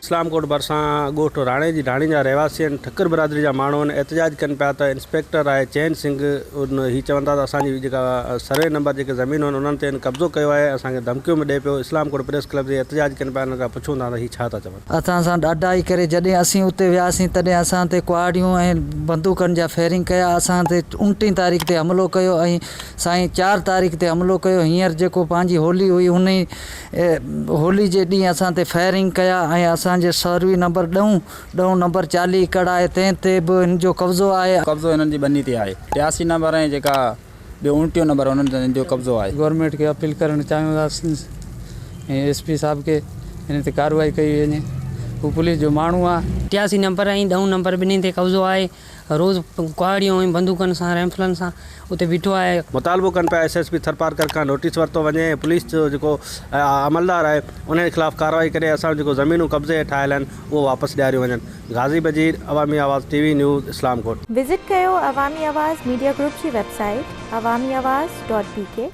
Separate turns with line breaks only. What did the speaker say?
اسلام ڪوٽ ڀرسان ڳوٺ راڻي جي ڍاڻي جا رهواسي آهن ٺڪر برادري جا ماڻهو آهن احتجاج ڪن پيا ته انسپيڪٽر آهي چين سنگهه ان هي چون ٿا ته اسان جي جيڪا سروي نمبر جيڪي زمينون آهن انهن تي هن قبضو ڪيو آهي اسان کي ڌمڪيون به ڏئي پيو اسلام ڪوٽ پريس ڪلب تي احتجاج ڪن پيا انهن کان پڇون ٿا ته هي ڇا ٿا چون.
اسان سان ڏاڍائي ڪري جڏهن اسين اتي وياسين تڏهن اسان تي ڪهاڙيون ۽ بندوقن جا فائرنگ ڪيا اسان تي اڻٽيهين تاريخ تي حملو ڪيو ۽ سائين چار تاريخ تي حملو ڪيو هينئر جيڪو پنهنجي هولي هئي انهي هولي جي ڏينهن اسان تي فائرنگ ڪيا ۽ اسان جي سروي نمبر ڏهون ڏهون نمبر 40 ايڪڙ آهي تنهن تي به هن جو قبضو آهي.
قبضو هنن جي ٻني تي آهي. 83 نمبر ۽ جيڪا ٻيو اڻٽيهون نمبر انهن تي هن جو قبضو آهي.
گورنمينٽ کي اپيل ڪرڻ چاهيون ٿا ۽ ايس پي صاحب کي هن تي ڪارروائي ڪئي وڃي هو پوليس جو ماڻهو آهي.
83 نمبر ۽ ڏهون نمبر ٻنهي تي قبضو آهي. روز ڪهاڙيون ۽ بندوقن سان رائفلن سان اتي بيٺو آهي.
مطالبو ڪن پيا ايس ايس پي ٿرپارڪر کان نوٽيس ورتو وڃي ۽ پوليس جو جيڪو عملدار آهي انهي خلاف ڪارروائي ڪري اسان جون جيڪو زمينون قبضي هيٺ آيل آهن اهو واپس ڏياريون وڃن Ghazi Bajeer Awami Awaz T V news Islamkot.
Visit ڪيو عوامي آواز ميڊيا گروپ جي website Awami Awaz dot B K.